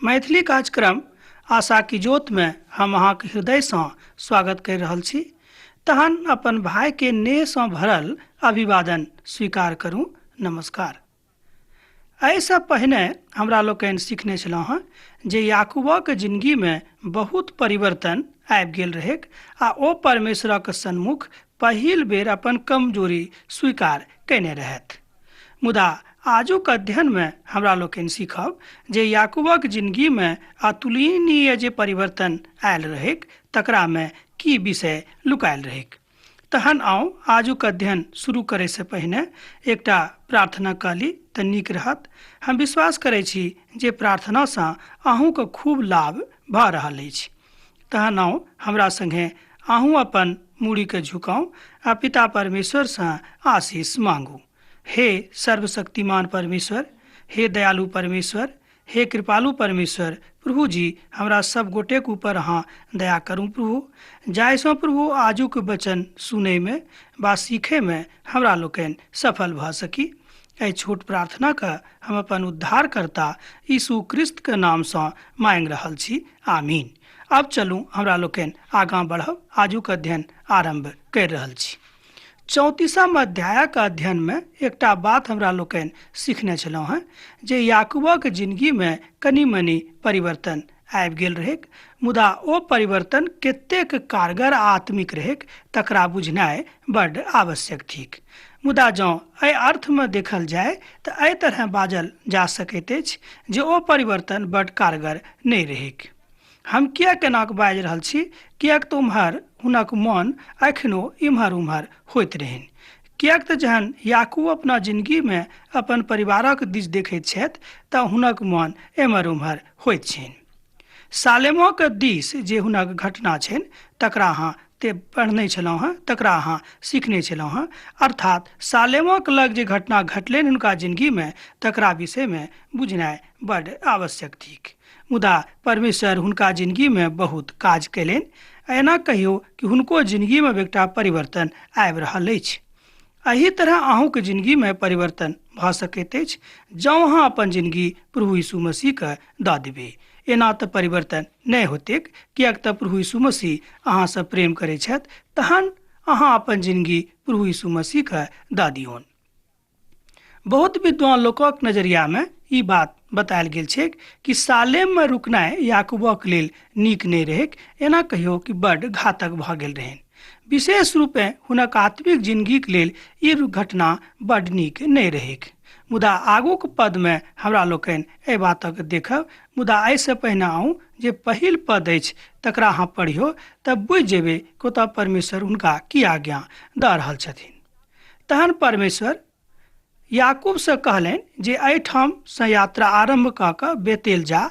मैथिली कार्यक्रम आशा की ज्योतमे हम अहाँके हृदयसँ स्वागत करि रहल छी। तहन अपन भाईके नेहसँ भरल अभिवादन स्वीकार करू। नमस्कार। एहिसँ पहिने हमरा लोकनि सीखने छलहुँ हँ जे याकूबक जिनगीमे बहुत परिवर्तन आबि गेल रहैक आ ओ परमेश्वरक सन्मुख पहिल बेर अपन कमजोरी स्वीकार कयने रहथि। मुदा आजुक अध्ययनमे हमरा लोकनि सीखब जे याकूबक जिनगीमे अतुलनीय जे परिवर्तन आयल रहैक तकरामे की विषय लुकायल रहैक। तहन आउ आजुक अध्ययन शुरू करैसँ पहिने एकटा प्रार्थना कऽ ली तऽ नीक रहत। हम विश्वास करै छी जे प्रार्थनासँ अहूँके खूब लाभ भऽ रहल अछि। तहन आउ हमरा संगे अहूँ अपन मूड़ीके झुकाउ आ पिता परमेश्वरसँ आशीष मांगू। हे सर्वशक्तिमान परमेश्वर, हे दयालु परमेश्वर, हे कृपालु परमेश्वर प्रभु जी, हमरा सब गोटेक ऊपर अहाँ दया करू प्रभु, जाहिसँ प्रभु आजुक वचन सुनैमे वा सीखैमे हमरा लोकनि सफल भऽ सकी। एहि छोट प्रार्थनाके हम अपन उद्धारकर्ता यीशु क्रिस्तके नामसँ मांगि रहल छी, आमीन। अब चलू हमरा लोकनि आगाँ बढ़ब, आजुक अध्ययन आरम्भ करि रहल छी। 34म अध्यायक अध्ययनमे एकटा बात हमरा लोकनि सीखने छलहुँ हँ जे याकूबक जिनगीमे कनि मनि परिवर्तन आबि गेल रहैक, मुदा ओ परिवर्तन कतेक कारगर आ आत्मिक रहैक तकरा बुझनाइ बड्ड आवश्यक थिक। मुदा जँ एहि अर्थमे देखल जाय तऽ एहि तरहे बाजल जा सकैत अछि जे ओ परिवर्तन बड्ड कारगर नहि रहैक। हम किएक एनाक बाजि रहल छी? किएक तऽ उम्हर हुनक मन एखनो इम्हर उम्हर होइत रहनि। किएक तऽ जहन याकूब अपना जिनगीमे अपन परिवारक दिस देखैत छथि तऽ हुनक मन एम्हर उम्हर होइत छनि। सालेमक दिस जे हुनक घटना छनि तकरा अहाँ ते पढ़ने छलहुँ हँ, तकरा अहाँ सीखने छलहुँ हँ। अर्थात सालेमक लग जे घटना घटलनि हुनका जिनगीमे तकरा विषयमे बुझनाइ बड्ड आवश्यक थिक। मुदा परमेश्वर हुनका जिनगीमे बहुत काज कयलनि। एना कहियौ कि हुनको जिनगीमे एकटा परिवर्तन आबि रहल अछि। एहि तरह अहूँके जिनगीमे परिवर्तन भऽ सकैत अछि जँ अहाँ अपन जिनगी प्रभु यीशु मसीहके दऽ देबै। एना तऽ परिवर्तन नहि होतैक, किएक तऽ प्रभु यीशु मसीह अहाँसँ प्रेम करै छथि। तहन अहाँ अपन जिनगी प्रभु यीशु मसीहके दऽ दियौन। बहुत विद्वान लोकक नजरियामे ई बात बतायल गेल छैक कि सालेममे रुकनाइ याकूबक लेल नीक नहि रहैक। एना कहियौ कि बड्ड घातक भऽ गेल रहनि। विशेष रूपेँ हुनक आत्मिक जिनगीक लेल ई घटना बड्ड नीक नहि रहैक। मुदा आगूक पदमे हमरा लोकनि एहि बातक देखब। मुदा एहिसँ पहिने आउ जे पहिल पद अछि तकरा अहाँ पढ़ियौ तऽ बुझि जेबै कि ओतऽ परमेश्वर हुनका की आज्ञा दऽ रहल छथिन। तहन परमेश्वर याकूबसँ कहलनि जे एहिठामसँ यात्रा आरम्भ कऽ कऽ बेतेल जा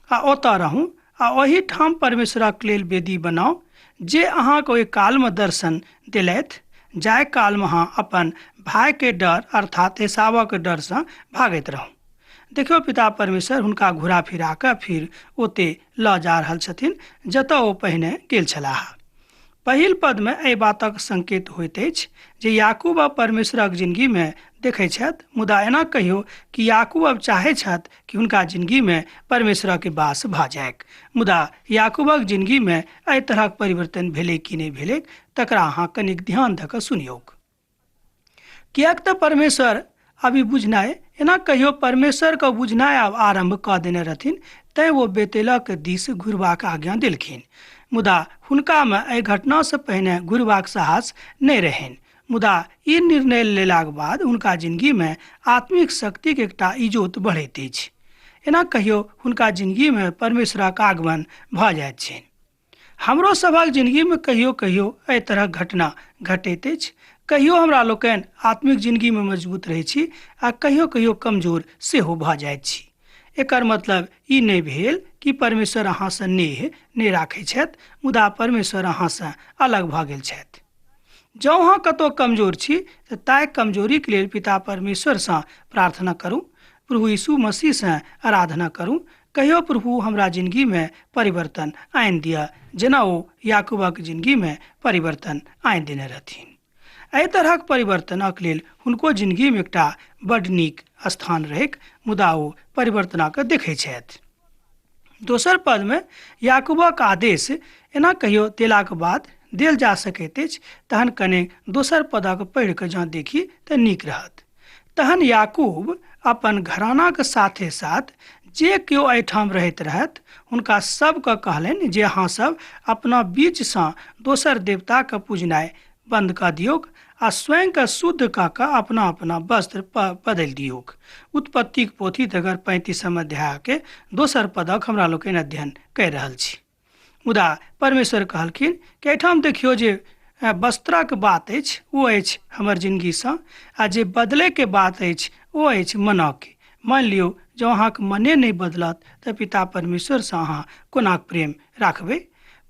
आ ओतऽ रहू आ ओहिठाम परमेश्वरक लेल वेदी बनाउ जे अहाँके ओहि कालमे दर्शन देलथि जाहि कालमे अहाँ अपन भायके डर अर्थात एसावक डरसँ भागैत रहू। देखियौ, पिता परमेश्वर हुनका घुरा फिरा कऽ फिर ओते लऽ जा रहल छथिन जतऽ ओ पहिने गेल छलाह। पहिल पदमे एहि बातक संकेत होइत अछि जे याकूब अब परमेश्वरक जिनगीमे देखै छथि। मुदा एना कहियौ कि याकूब अब चाहै छथि कि हुनका जिनगीमे परमेश्वरक वास भऽ जाइक। मुदा याकूबक जिनगीमे एहि तरहक परिवर्तन भेलै कि नहि भेलै तकरा अहाँ कनिक ध्यान दऽ कऽ सुनियौक। किएक तऽ परमेश्वर अभी बुझनाइ, एना कहियो परमेश्वरके बुझनाइ आब आरम्भ कऽ देने रहथिन, तैँ ओ बेतेलक दिस घुरबाक आज्ञा देलखिन। मुदा हुनकामे एहि घटनासँ पहिने घुरबाक साहस नहि रहनि। मुदा ई निर्णय लेलाक बाद हुनका जिनगीमे आत्मिक शक्तिक एकटा इजोत बढ़ैत अछि। एना कहियो हुनका जिनगीमे परमेश्वरक आगमन भऽ जाइत छनि। हमरो सभक जिनगीमे कहियो कहियो एहि तरहक घटना घटैत अछि। कहियो हमरा लोकनि आत्मिक जिनगीमे मजबूत रहै छी आ कहियो कहियो कमजोर सेहो भऽ जाइत छी। एकर मतलब ई नहि भेल कि परमेश्वर अहाँसँ नेह नहि राखै छथि, मुदा परमेश्वर अहाँसँ अलग भऽ गेल छथि। जँ अहाँ कतौ कमजोर छी तऽ ताहि कमजोरीके लेल पिता परमेश्वरसँ प्रार्थना करू, प्रभु यीशु मसीहसँ आराधना करू। कहियो प्रभु हमरा जिनगीमे परिवर्तन आनि दिअ, जेना ओ याकूबक जिनगीमे परिवर्तन आनि देने रहथिन। एहि तरहक परिवर्तनक लेल हुनको जिनगीमे एकटा बड्ड नीक स्थान रहैक, मुदा ओ परिवर्तनक देखै छथि। दोसर पदमे याकूबक आदेश एना कहियो देलाक बाद देल जा सकैत अछि। तहन कने दोसर पदक पढ़ि कऽ जँ देखी तऽ नीक रहत। तहन याकूब अपन घरानाक साथे साथ जे केओ एहिठाम रहैत रहथि हुनका सबके कहलनि जे अहाँ सब अपना बीचसँ दोसर देवताके पूजनाइ बन्द कऽ दियौक आ स्वयंके शुद्ध कऽ कऽ अपना अपना वस्त्र बदलि दियौक। उत्पत्तिक पोथी तकर 35 अध्यायके दोसर पदक हमरा लोकनि अध्ययन कहि रहल छी। मुदा परमेश्वर कहलखिन कि एहिठाम देखियौ जे वस्त्रक बात अछि ओ अछि हमर जिनगीसँ, आ जे बदलैके बात अछि ओ अछि मनके। मानि लियौ जँ अहाँके मने नहि बदलत तऽ पिता परमेश्वरसँ अहाँ कोना प्रेम राखबै?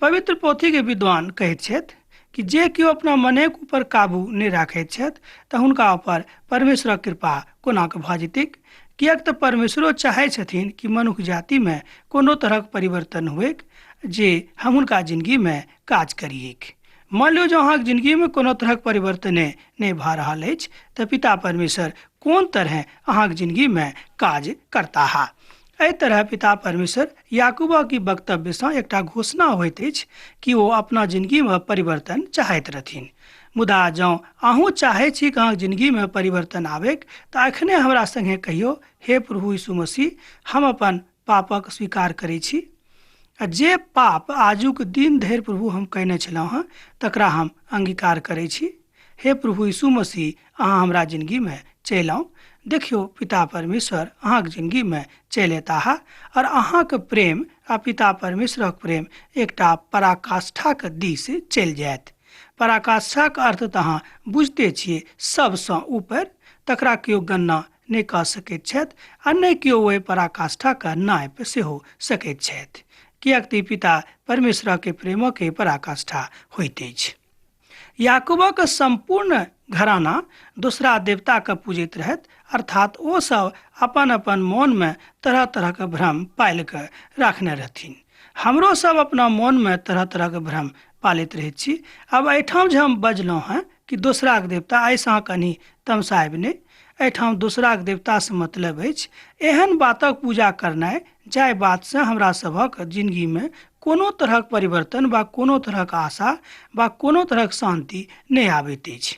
पवित्र पोथीके विद्वान कहैत छथि कि जे केओ अपना मनेक ऊपर काबू नहि राखैत छथि तऽ हुनका ऊपर परमेश्वरक कृपा कोना कऽ भऽ जेतैक? किएक तऽ परमेश्वरो चाहै छथिन कि मनुख जातिमे कोनो तरहक परिवर्तन हुएक जे हम हुनका जिनगीमे काज करिएक। मान लियौ जँ अहाँके जिनगीमे कोनो तरहक परिवर्तने नहि भऽ रहल अछि तऽ पिता परमेश्वर कोन तरहे अहाँके जिनगीमे काज करताह? एहि तरह पिता परमेश्वर याकूबक ई वक्तव्यसँ एकटा घोषणा होइत अछि कि ओ अपना जिनगीमे परिवर्तन चाहैत रहथिन। मुदा जँ अहूँ चाहै छी कि अहाँके जिनगीमे परिवर्तन आबैक तऽ एखने हमरा सङ्गे कहियौ, हे प्रभु यीशु मसीह, हम अपन पापक स्वीकार करै छी आ जे पाप आजुक दिन धरि प्रभु हम कयने छलहुँ हँ तकरा हम अंगीकार करै छी। हे प्रभु यीशु मसीह, अहाँ हमरा जिनगीमे चलि आउ। देखियौ, पिता परमेश्वर अहाँके जिनगीमे चलि एताह आओर अहाँके प्रेम आ पिता परमेश्वरक प्रेम एकटा पराकाष्ठाक दिस चलि जायत। पराकाष्ठाक अर्थ तऽ अहाँ बुझिते छियै, सबसँ ऊपर, तकरा केओ गणना नहि कऽ सकैत छथि आ नहि केओ ओहि पराकाष्ठाके नापि सेहो सकैत छथि, किएक तऽ ई पिता परमेश्वरके प्रेमके पराकाष्ठा होइत अछि। याकूबक सम्पूर्ण घराना दोसरा देवताके पूजैत रहथि, अर्थात ओ सब अपन अपन मोनमे तरह तरहके भ्रम पालि कऽ राखने रहथिन। हमरो सब अपना मोनमे तरह तरहके भ्रम पालैत रहैत छी। आब एहिठाम जे हम बजलहुँ हँ कि दोसराके देवता, एहिसँ अहाँ कनि तमसायब नहि। एहिठाम दोसराक देवतासँ मतलब अछि एहन बातक पूजा करनाइ जाहि बातसँ हमरा सभक जिनगीमे कोनो तरहक परिवर्तन वा कोनो तरहक आशा वा कोनो तरहक शान्ति नहि आबैत अछि।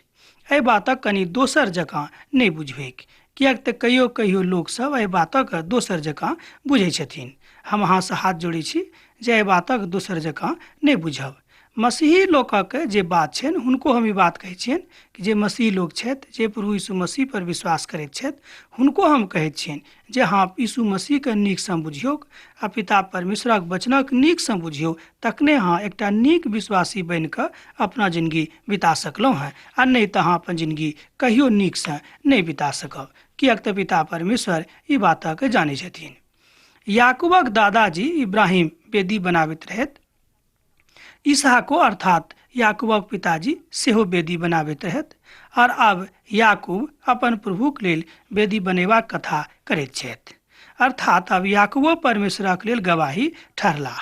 एहि बातक कनि दोसर जकाँ नहि बुझबैक, किएक तऽ कहियो कहियो लोकसभ एहि बातक दोसर जकाँ बुझै छथिन। हम अहाँसँ हाथ जोड़ै छी जे एहि बातक दोसर जकाँ नहि बुझब। मसीही लोकक जे बात छनि हुनको हम ई बात कहै छियनि कि जे मसीही लोक छथि, जे प्रभु यीशु मसीह पर विश्वास करैत छथि, हुनको हम कहैत छियनि जे अहाँ यीशु मसीहके नीकसँ बुझियौक आ पिता परमेश्वरक वचनक नीकसँ बुझियौ, तखने अहाँ एकटा नीक विश्वासी बनि कऽ अपना जिनगी बिता सकलहुँ हँ, आ नहि तऽ अहाँ अपन जिनगी कहियो नीकसँ नहि बिता सकब, किएक तऽ पिता परमेश्वर ई बातक जानै छथिन। याकूबक दादाजी इब्राहिम वेदी बनाबैत रहथि। इसहाको अर्थात याकूबक पिताजी सेहो वेदी बनाबैत रहथि, और आब याकूब अपन प्रभुक लेल वेदी बनेबाक कथा करैत छथि। अर्थात आब याकूबो परमेश्वरक लेल गवाही ठहरलाह।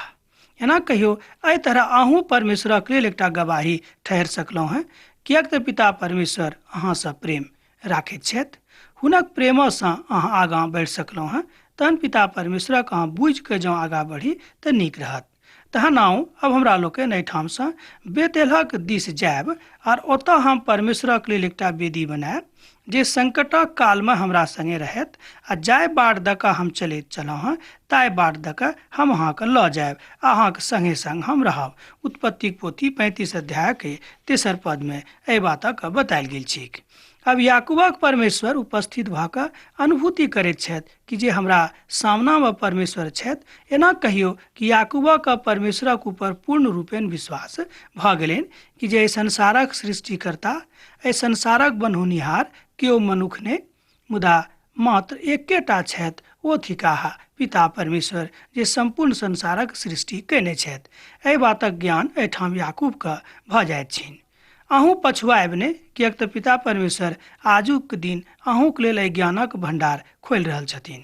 एना कहियो एहि तरह अहूँ परमेश्वरक लेल एकटा गवाही ठहरि सकलहुँ हँ, किएक तऽ पिता परमेश्वर अहाँसँ प्रेम राखैत छथि। हुनक प्रेमसँ अहाँ आगाँ बढ़ि सकलहुँ हँ, तहन पिता परमेश्वरक अहाँ बुझि कऽ जँ आगाँ बढ़ी तऽ नीक रहत। तहन आउ अब हमरा लोकनि एहिठामसँ बेतेलक दिस जायब आर ओतऽ हम परमेश्वरक लेल एकटा वेदी बनायब जे संकटक कालमे हमरा संगे रहत, आ जाहि बाट दऽ कऽ हम चलैत छलहुँ हँ ताहि बाट दऽ कऽ हम अहाँके लऽ जायब आ अहाँके संगे संग हम रहब। उत्पत्तिक पोथी 35 अध्यायके तेसर पदमे एहि बातक बतायल गेल छैक। अब याकूबक परमेश्वर उपस्थित भऽ कऽ अनुभूति करैत छथि कि जे हमरा सामनामे परमेश्वर छथि। एना कहियौ कि याकूबक परमेश्वरक ऊपर पूर्ण रूपेण विश्वास भऽ गेलनि कि जे एहि संसारक सृष्टिकर्ता, एहि संसारक बनौनिहार केओ मनुख नहि, मुदा मात्र एकेटा छथि, ओ थिकाह पिता परमेश्वर जे सम्पूर्ण संसारक सृष्टि कयने छथि। एहि बातक ज्ञान एहिठाम याकूबके भऽ जाइत छनि। अहूँ पछुआयब नहि, किएक तऽ पिता परमेश्वर आजुक दिन अहूँक लेल एहि ज्ञानक भंडार खोलि रहल छथिन।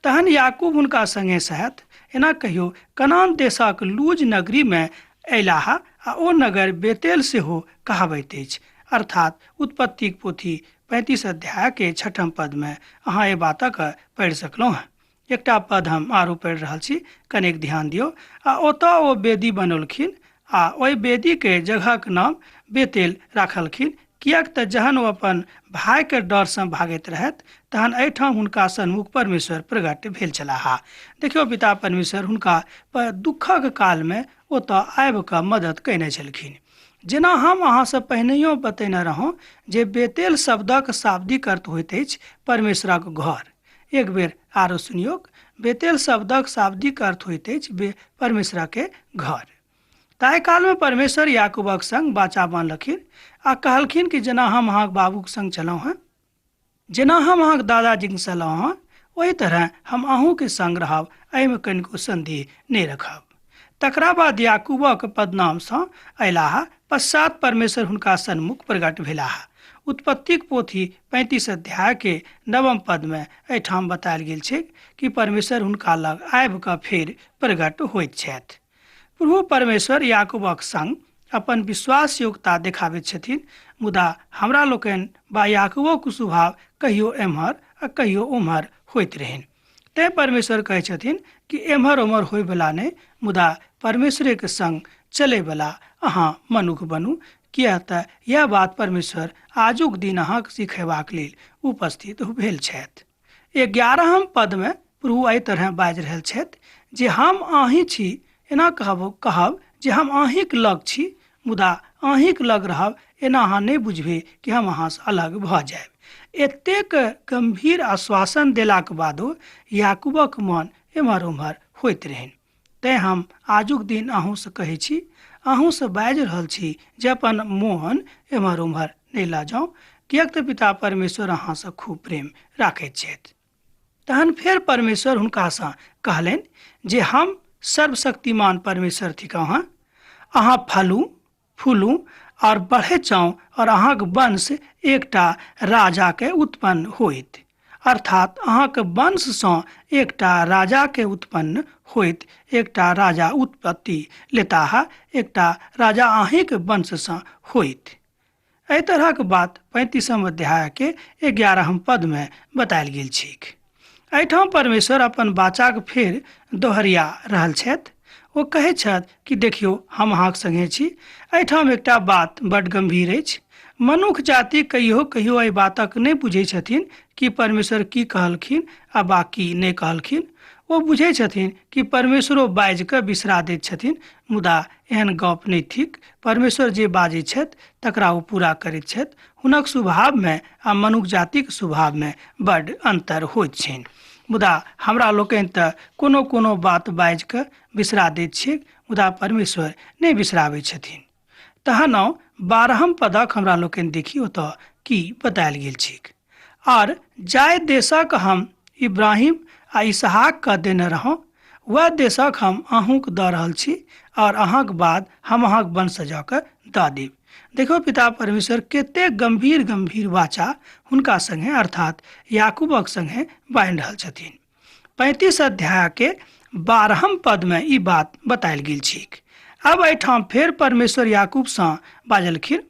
तहन याकूब हुनका संगे सहत एना कहियो कनान देशक लूज नगरीमे अयलाह, आ ओ नगर बेतेल सेहो कहाबैत अछि। अर्थात उत्पत्तिक पोथी 35 अध्यायके छठम पदमे अहाँ एहि बातक पढ़ि सकलहुँ हँ। एकटा पद हम आरो पढ़ि रहल छी, कनेक ध्यान दियौ। आ ओतऽ ओ वेदी बनौलखिन आ ओहि वेदीके जगहक नाम बेतेल राखलखिन, किएक तऽ जहन ओ अपन भायके डरसँ भागैत रहथि तहन एहिठाम हुनका सन्मुख परमेश्वर प्रकट भेल छलाह। देखियौ, पिता परमेश्वर हुनका दुःखक कालमे ओतऽ आबि कऽ मदद कयने छलखिन। जेना हम अहाँसँ पहिनहियो बतेने रहौं जे बेतेल शब्दक शाब्दिक अर्थ होइत अछि परमेश्वरक घर। एक बेर आरो सुनियौक, बेतेल शब्दक शाब्दिक अर्थ होइत अछि परमेश्वरके घर। ताहि कालमे परमेश्वर याकूबक संग बाचा बान्हलखिन आ कहलखिन कि जेना हम अहाँक बाबूक संग छलहुँ हँ, जेना हम अहाँक दादाजीक छलहुँ हँ, ओहि तरह हम अहूँके संग रहब, एहिमे कनिको संदेह नहि रखब। तकरा बाद याकूबक पदनामसँ अयलाह, पश्चात परमेश्वर हुनका सन्मुख प्रकट भेलाह। उत्पत्तिक पोथी 35 अध्याय के नवम पदमे एहिठाम बतायल गेल छै कि परमेश्वर हुनका लग आबि कऽ फेर प्रकट होइत छथि। प्रभु परमेश्वर याकूबक संग अपन विश्वास योग्यता देखाबैत छथिन, मुदा हमरा लोकनि बा याकूबक स्वभाव कहियो एम्हर आ कहियो ओम्हर होइत रहनि। तैं परमेश्वर कहै छथिन कि एम्हर ओम्हर होइवला नहि, मुदा परमेश्वरेके संग चलैवला अहाँ मनुख बनू, किएक तऽ इएह बात परमेश्वर आजुक दिन अहाँके सिखेबाक लेल उपस्थित भेल छथि। 11 पदमे प्रभु एहि तरह बाजि रहल छथि जे हम अहीं छी, एना कहब कहब जे हम अहीँके लग छी, मुदा अहीँके लग रहब एना अहाँ नहि बुझबै कि हम अहाँसँ अलग भऽ जायब। एतेक गम्भीर आश्वासन देलाक बादो याकूबक मन एम्हर ओम्हर होइत रहनि। तैँ हम आजुक दिन अहूँसँ कहै छी, अहूँसँ बाजि रहल छी जे अपन मोन एम्हर ओम्हर नहि लऽ जाउ, किएक तऽ पिता परमेश्वर अहाँसँ खूब प्रेम राखैत छथि। तहन फेर परमेश्वर हुनकासँ कहलनि जे हम सर्वशक्तिमान परमेश्वर थिकहुँ हँ, अहाँ फलू फूलू और बढ़ैत जाउ और अहाँक वंश एकटा राजाके उत्पन्न होइत, अर्थात अहाँक वंशसँ एकटा राजाके उत्पन्न होइत, एकटा राजा उत्पत्ति लेताह, एकटा राजा अहीँक वंशसँ होइत। एहि तरहक बात 35 अध्यायके 11 पदमे बतायल गेल छैक। एहिठाम परमेश्वर अपन बाचाक फेर दोहरिया रहल छथि। ओ कहै छथि कि देखियौ, हम अहाँक संगे छी। एहिठाम एकटा बात बड्ड गम्भीर अछि। मनुख जाति कहियो कहियो एहि बातक नहि बुझै छथिन कि परमेश्वर की कहलखिन आ बा की नहि कहलखिन। ओ बुझै छथिन कि परमेश्वरो बाजि कऽ बिसरा दैत छथिन, मुदा एहन गप नहि थिक। परमेश्वर जे बाजै छथि तकरा ओ पूरा करैत छथि। हुनक स्वभावमे आ मनुख जातिक स्वभावमे बड्ड अन्तर होइत छनि। मुदा हमरा लोकनि तऽ कोनो कोनो बात बाजि कऽ बिसरा दैत छियैक, मुदा परमेश्वर नहि बिसराबै छथिन। तहन आउ 12 पदक हमरा लोकनि देखी ओतऽ की बतायल गेल छैक। आर जाहि देशक हम इब्राहिम आ इसहाकके देने रहौं, वएह देशक हम अहूँके दऽ रहल छी, और अहाँक बाद हम अहाँक वंशजके दऽ देब। देखो, पिता परमेश्वर कतेक गम्भीर गम्भीर वाचा हुनका संगे अर्थात याकूबक संगे बान्हि रहल छथिन। 35 अध्याय के 12 पदमे ई बात बतायल गेल छैक। अब एहिठाम फेर परमेश्वर याकूबसँ बाजलखिन,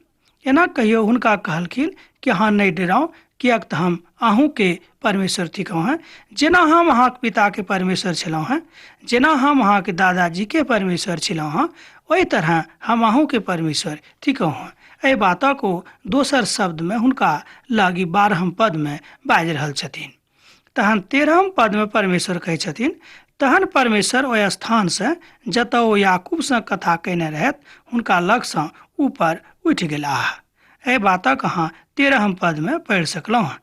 एना कहियो हुनका कहलखिन कि अहाँ नहि डराउ, किएक तऽ हम अहूँके परमेश्वर थिकहुँ हँ। जेना हम अहाँके पिताके परमेश्वर छलहुँ हँ, जेना हम अहाँके दादाजीके परमेश्वर छलहुँ हँ, ओहि तरह हम अहूँके परमेश्वर थिकहुँ हँ। एहि बातक ओ दोसर शब्दमे हुनका लग 12 पदमे बाजि रहल छथिन। तहन 13 पदमे परमेश्वर कहै छथिन, तहन परमेश्वर ओहि स्थानसँ जतऽ ओ याकूबसँ कथा कयने रहथि हुनका लगसँ ऊपर उठि गेलाह। एहि बातक अहाँ 13 पदमे पढ़ि सकलहुँ हँ।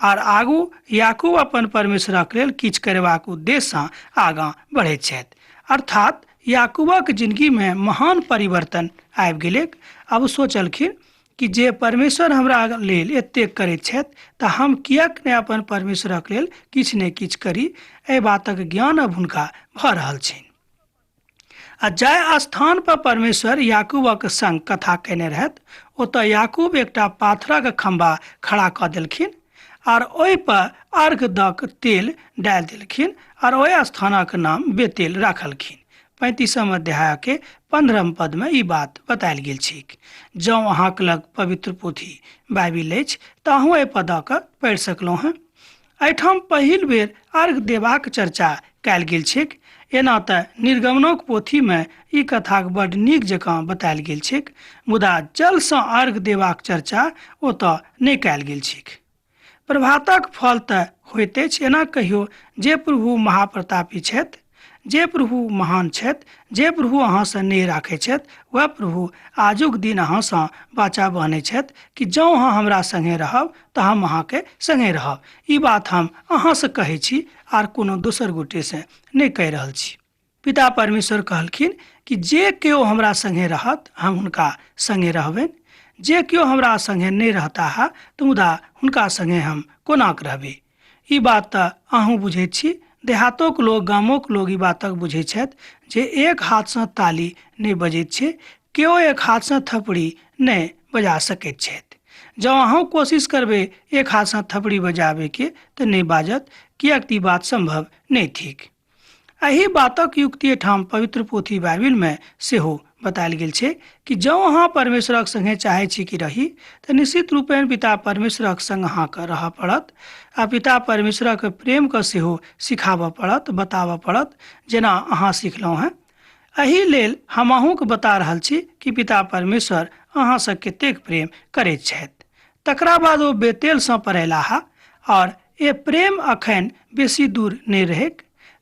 आर आगू याकूब अपन परमेश्वरक लेल किछु करबाक उद्देश्यसँ आगाँ बढ़ैत छथि। अर्थात याकूबक जिंदगीमे महान परिवर्तन आबि गेलैक। आब ओ सोचलखिन कि जे परमेश्वर हमरा लेल एतेक करैत छथि तऽ हम किएक नहि अपन परमेश्वरक लेल किछु ने किछु करी। एहि बातक ज्ञान अब हुनका भऽ रहल छनि। आ जाहि स्थान पर परमेश्वर याकूबक संग कथा कयने रहथि ओतऽ याकूब एकटा पाथरक खम्भा खड़ा कऽ देलखिन आर ओहि पर अर्घ दऽ कऽ तेल डालि देलखिन आर ओहि स्थानक नाम बेतेल राखलखिन। 35 अध्याय के 15 पदमे ई बात बतायल गेल छैक। जँ अहाँक लग पवित्र पोथी बाइबिल अछि तऽ अहूँ एहि पदक पढ़ि सकलहुँ हँ। एहिठाम पहिल बेर अर्घ देबाक चर्चा कयल गेल छैक। एना तऽ निर्गमनोक पोथीमे ई कथाक बड्ड नीक जकाँ बतायल गेल छैक, मुदा जलसँ अर्घ देबाक चर्चा ओतऽ नहि कयल गेल छैक। प्रभातक फल तऽ होइत अछि। एना कहियो जे प्रभु महाप्रतापी छथि, जे प्रभु महान छथि, जे प्रभु अहाँसँ नेह राखै छथि, वएह प्रभु आजुक दिन अहाँसँ वाचा बान्है छथि कि जँ अहाँ हमरा सङ्गे रहब तऽ हम अहाँके सङ्गे रहब। ई बात हम अहाँसँ कहै छी, आर कोनो दोसर गोटेसँ नहि कहि रहल छी। पिता परमेश्वर कहलखिन कि जे केओ हमरा सङ्गे रहत हम हुनका सङ्गे रहबनि, जे केओ हमरा सङ्गे नहि रहताह तऽ मुदा हुनका सङ्गे हम कोना कऽ रहबै। ई बात तऽ अहूँ बुझैत छी, देहातोक लोक गामोक लोक ई बातक बुझैत छथि जे एक हाथसँ ताली नहि बजैत छै, केओ एक हाथसँ थपड़ी नहि बजा सकैत छथि। जँ अहूँ कोशिश करबै एक हाथसँ थपड़ी बजाबैके तऽ नहि बाजत, किएक तऽ ई बात सम्भव नहि थिक। एहि बातक युक्ति एहिठाम पवित्र पोथी बाइबिलमे सेहो बतायल गेल छै कि जँ अहाँ परमेश्वरक सङ्गे चाहै छी कि रही तऽ निश्चित रूपेण पिता परमेश्वरक सङ्ग अहाँके रहऽ पड़त आ पिता परमेश्वरक प्रेमके सेहो सिखाबऽ पड़त, बताबऽ पड़त, जेना अहाँ सिखलहुँ हेँ। एहि लेल हम अहूँके बता रहल छी कि पिता परमेश्वर अहाँसँ कतेक प्रेम करैत छथि। तकरा बाद ओ बेतेलसँ पड़ेलाह आओर ए प्रेम अखन बेसी दूर नहि रहैक।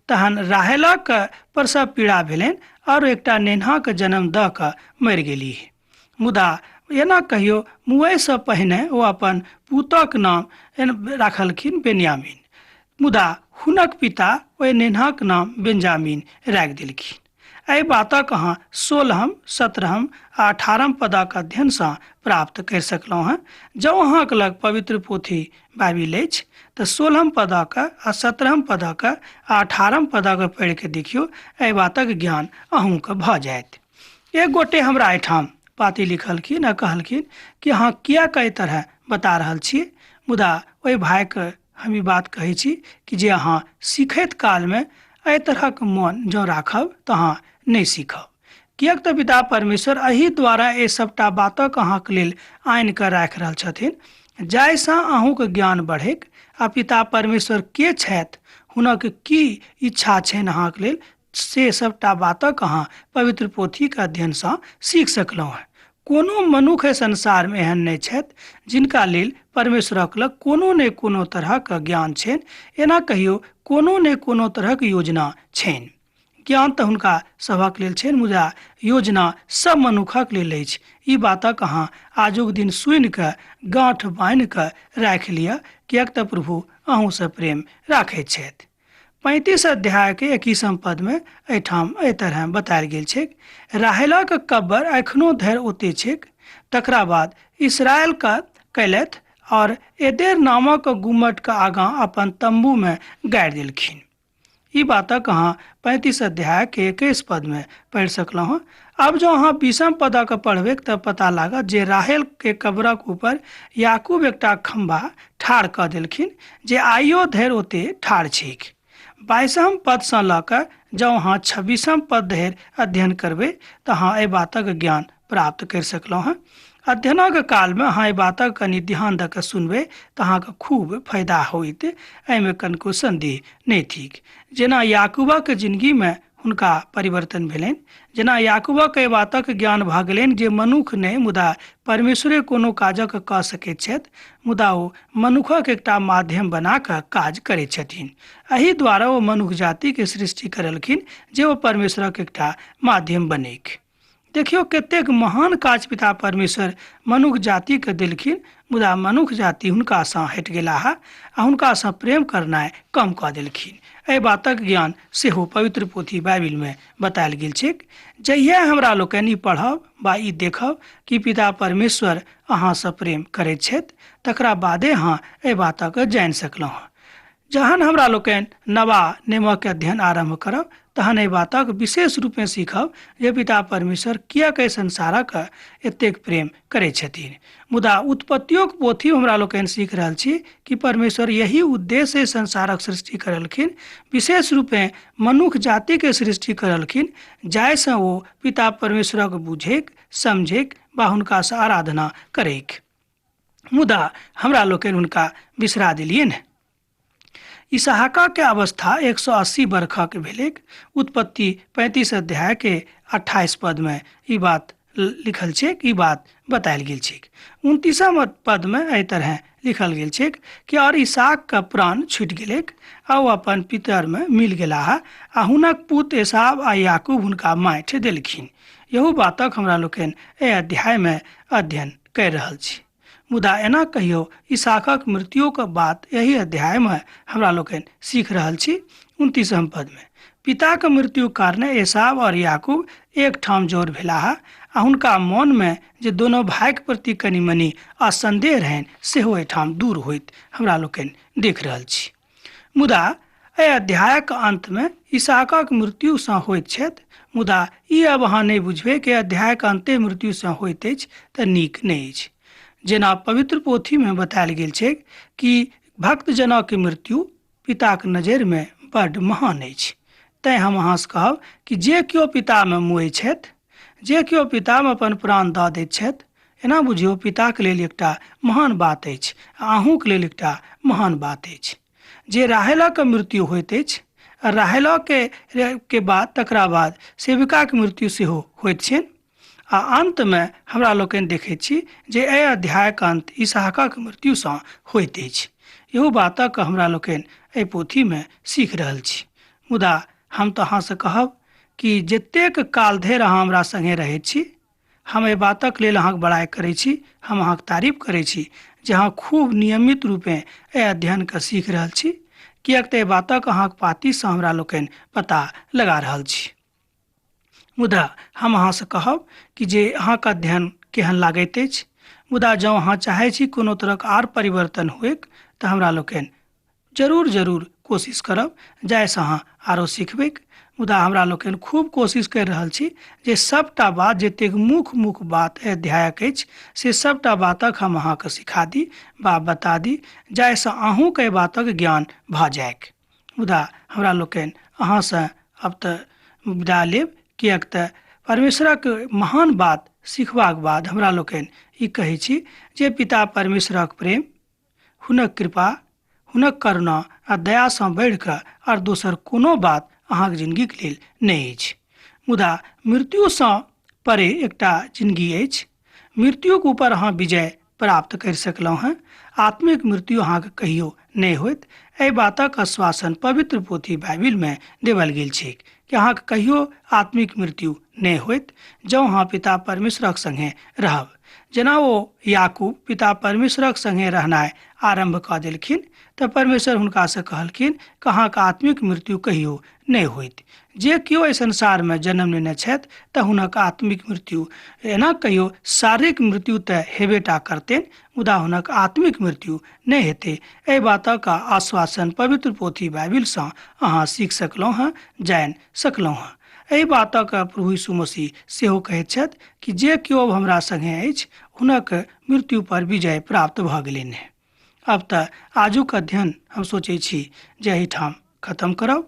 तहन राहेलक प्रसव पीड़ा भेलनि आओर एकटा नेन्हाक जन्म दऽ कऽ मरि गेलीह। मुदा एना कहियो मुआइसँ पहिने ओ अपन पुतक नाम राखलखिन बेन्यामीन। मुदा हुनक पिता ओहि नेन्हाक नाम बेंजामिन राखि देलखिन। एहि बातक अहाँ 16म, 17म आ 18म पदक अध्ययनसँ प्राप्त करि सकलहुँ हेँ। जँ अहाँक लग पवित्र पोथी बाइबिल अछि तऽ 16म पदक आ 17म पदक आ 18म पदक पढ़ि कऽ देखियौ, एहि बातक ज्ञान अहूँके भऽ जायत। एक गोटे हमरा एहिठाम पाती लिखलखिन आ कहलखिन कि अहाँ किएक एहि तरह बता रहल छी। मुदा ओहि भाइके हम ई बात कहै छी कि जे अहाँ सीखैत कालमे एहि तरहक मन जँ राखब तऽ अहाँ नहि सीखब, किएक तऽ पिता परमेश्वर एहि द्वारा एहि सभटा बातक अहाँके लेल आनि कऽ राखि रहल छथिन जाहिसँ अहूँके ज्ञान बढ़ैक आ पिता परमेश्वर के छथि, हुनक की इच्छा छनि अहाँके लेल, से सभटा बातक अहाँ पवित्र पोथीके अध्ययनसँ सीख सकलहुँ हेँ। कोनो मनुख एहि संसारमे एहन नहि छथि जिनका लेल परमेश्वरक लग कोनो ने कोनो तरहक ज्ञान छनि, एना कहियो कोनो ने कोनो तरहक योजना छनि। ज्ञान तऽ हुनका सभक लेल छनि, मुदा योजना सभ मनुखक लेल अछि। ई बातक अहाँ आजुक दिन सुनि कऽ गाँठ बान्हि कऽ राखि लिअ, किएक तऽ प्रभु अहूँसँ प्रेम राखैत छथि। 35 अध्यायके 21म पदमे एहिठाम एहि तरह बतायल गेल छैक, राहेलक कब्र एखनो धरि ओते छैक। तकरा बाद इसराइल का कयलथि और एदेर नामक गुम्मटके आगाँ अपन तम्बूमे गाड़ि देलखिन। ई बातक अहाँ 35 अध्यायके 21 पदमे पढ़ि सकलहुँ हँ। आब जँ अहाँ 20म पदक पढ़बै तऽ पता लागत जे राहेलके कब्रक ऊपर याकूब एकटा खम्भा ठाढ़ कऽ देलखिन जे आइयो धरि ओते ठाढ़ छैक। 22म पदसँ लऽ कऽ जँ अहाँ 26म पद धरि अध्ययन करबै तऽ अहाँ एहि बातक ज्ञान प्राप्त करि सकलहुँ हँ। अध्ययनक कालमे अहाँ एहि बातक कनि ध्यान दऽ कऽ सुनबै तऽ अहाँके खूब फायदा होइत, एहिमे कनिको सन्देह नहि थिक। जेना याकूबक जिनगीमे हुनका परिवर्तन भेलनि, जेना याकूबक एहि बातक ज्ञान भऽ गेलनि जे मनुख नहि मुदा परमेश्वरे कोनो काजक कऽ सकैत छथि, मुदा ओ मनुखक एकटा माध्यम बना कऽ काज करैत छथिन। एहि द्वारा ओ मनुख जातिके सृष्टि करलखिन जे ओ परमेश्वरक एकटा माध्यम बनैक। देखियौ कतेक महान काज पिता परमेश्वर मनुख जातिके देलखिन, मुदा मनुख जाति हुनकासँ हटि गेलाह आ हुनकासँ प्रेम करनाइ कम कऽ देलखिन। एहि बातक ज्ञान सेहो पवित्र पोथी बाइबिलमे बतायल गेल छैक। जहिया हमरा लोकनि ई पढ़ब वा ई देखब कि पिता परमेश्वर अहाँसँ प्रेम करैत छथि, तकरा बादे अहाँ एहि बातक जानि सकलहुँ हँ। जहन हमरा लोकनि नवा नियमक अध्ययन आरम्भ करब तहन एहि बातक विशेष रूपेँ सीखब जे पिता परमेश्वर किएक एहि संसारक एतेक प्रेम करैत छथिन। मुदा उत्पत्तियोक पोथी हमरा लोकनि सीख रहल छी कि परमेश्वर यही उद्देश्य संसारक सृष्टि करलखिन, विशेष रूपेँ मनुख जातिके सृष्टि करलखिन जाहिसँ ओ पिता परमेश्वरक बुझैक, समझैक वा हुनकासँ आराधना करैक। मुदा हमरा लोकनि हुनका बिसरा देलियनि। इसहाकके अवस्था 180 बरखक भेलैक। उत्पत्ति 35 अध्यायके 28 पदमे ई बात लिखल छैक, ई बात बतायल गेल छैक। 29 पदमे एहि तरह लिखल गेल छैक कि और इसहाकके प्राण छूटि गेलैक आ ओ अपन पितरमे मिल गेलाह आ हुनक पुत एसाव आ याकूब हुनका माटि देलखिन। इहो बातक हमरा लोकनि एहि अध्यायमे अध्ययन करि रहल छी। मुदा एना कहियो इसहाकक मृत्युक बात एहि अध्यायमे हमरा लोकनि सीख रहल छी। 29 पदमे पिताक मृत्युक कारणे एसाव और याकूब एकठाम जोर भेलाह आ हुनका मोनमे जे दोनो भाइके प्रति कनि मनि असन्देह रहनि सेहो एहिठाम दूर होइत हमरा लोकनि देख रहल छी। मुदा एहि अध्यायक अन्तमे इसहाकक मृत्युसँ होइत छथि। मुदा ई अब अहाँ नहि बुझबै कि अध्यायक अन्ते मृत्युसँ होइत अछि तऽ नीक नहि अछि। जेना पवित्र पोथीमे बतायल गेल छै कि भक्तजनक मृत्यु पिताक नजरिमे बड्ड महान अछि। तैँ हम अहाँसँ कहब कि जे केओ पितामे मुए छथि, जे केओ पितामे अपन प्राण दऽ दैत छथि, एना बुझियौ पिताके लेल एकटा महान बात अछि आ अहूँके लेल एकटा महान बात अछि। जे राहेलक मृत्यु होइत अछि आ राहेलके के बाद तकरा बाद सेविकाके मृत्यु सेहो होइत छनि। आ अन्तमे हमरा लोकनि देखैत छी जे एहि अध्यायक अन्त इसहाकक मृत्युसँ होइत अछि। इहो बातक हमरा लोकनि एहि पोथीमे सीख रहल छी। मुदा हम तऽ अहाँसँ कहब कि जतेक काल धरि अहाँ हमरा सङ्गे रहैत छी, हम एहि बातक लेल अहाँके बड़ाइ करै छी, हम अहाँके तारीफ करै छी जे अहाँ खूब नियमित रूपेँ एहि अध्ययनके सीख रहल छी, किएक तऽ एहि बातक अहाँके पातीसँ हमरा लोकनि पता लगा रहल छी। मुदा हम अहाँसँ कहब कि जे अहाँके अध्ययन केहन लागैत अछि। मुदा जँ अहाँ चाहै छी कोनो तरहक आर परिवर्तन होइक तऽ हमरा लोकनि जरूर जरूर कोशिश करब जाहिसँ अहाँ आरो सिखबैक। मुदा हमरा लोकनि खूब कोशिश करि रहल छी जे सभटा बात जतेक मुख्य मुख्य बात एहि अध्यायक अछि से सभटा बातक हम अहाँके सिखा दी बा बता दी जाहिसँ अहूँके एहि बातक ज्ञान भऽ जाइक। मुदा हमरा लोकनि अहाँसँ आब तऽ विदा लेब, किएक तऽ परमेश्वरक महान बात सिखबाक बाद हमरा लोकनि ई कहै छी जे पिता परमेश्वरक प्रेम, हुनक कृपा, हुनक करुणा आ दयासँ बढ़ि कऽ आर दोसर कोनो बात अहाँके जिनगीके लेल नहि अछि। मुदा मृत्युसँ परे एकटा जिनगी अछि। मृत्युक ऊपर अहाँ विजय प्राप्त करि सकलहुँ हेँ। आत्मिक मृत्यु अहाँके कहियो नहि होइत। एहि बातक आश्वासन पवित्र पोथी बाइबिलमे देवल गेल छैक कि अहाँके कहियो आत्मिक मृत्यु नहि होइत जँ अहाँ पिता परमेश्वरक सङ्गे रहब। जेना ओ याकूब पिता परमेश्वरक सङ्गे रहनाइ आरम्भ कऽ देलखिन तऽ परमेश्वर हुनकासँ कहलखिन कि अहाँके आत्मिक मृत्यु कहियो नहि होइत। जे केओ एहि संसारमे जन्म लेने छथि तऽ हुनक आत्मिक मृत्यु एना कहियो शारीरिक मृत्यु तऽ हेबे टा करतनि, मुदा हुनक आत्मिक मृत्यु नहि हेतै। एहि बातक आश्वासन पवित्र पोथी बाइबिलसँ अहाँ सीख सकलहुँ हँ, जानि सकलहुँ हँ। एहि बातक प्रभु यीशु मसीह सेहो कहैत छथि कि जे केओ हमरा सङ्गे अछि हुनक मृत्यु पर विजय प्राप्त भऽ गेलनि। आब तऽ आजुक अध्ययन हम सोचै छी जे एहिठाम खत्म करब।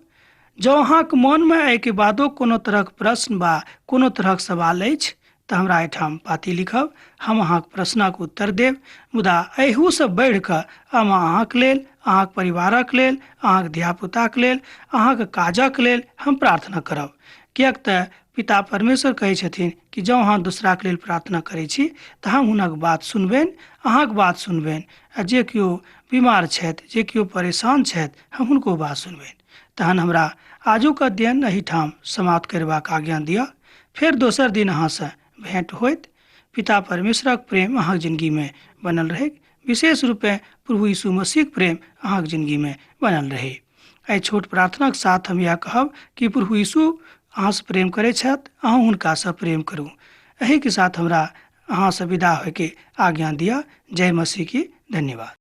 जँ अहाँके मोनमे एहिके बादो कोनो तरहक प्रश्न वा कोनो तरहक सवाल अछि तऽ हमरा एहिठाम पाती लिखब, हम अहाँके प्रश्नक उत्तर देब। मुदा एहूसँ बढ़ि कऽ हम अहाँके लेल, अहाँके परिवारक लेल, अहाँके धियापुताके लेल, अहाँके काजक लेल हम प्रार्थना करब। किएक तऽ पिता परमेश्वर कहै छथिन कि जँ अहाँ दोसराके लेल प्रार्थना करै छी तऽ हम हुनक बात सुनबनि, अहाँके बात सुनबनि आ जे केओ बीमार छथि, जे केओ परेशान छथि, हम हुनको बात सुनबनि। तहन हमरा आजुक अध्ययन एहिठाम समाप्त करबाक आज्ञा दिअ। फेर दोसर दिन अहाँसँ भेंट होइत। पिता परमेश्वरक प्रेम अहाँके जिनगीमे बनल रहै, विशेष रूपेँ प्रभु यीशु मसीहक प्रेम अहाँके जिनगीमे बनल रहै। एहि छोट प्रार्थनाक साथ हम इएह कहब कि प्रभु यीशु अहाँसँ प्रेम करै छथि, अहूँ हुनकासँ प्रेम करू। एहिके साथ हमरा अहाँसँ विदा होइके आज्ञा दिअ। जय मसीह की। धन्यवाद।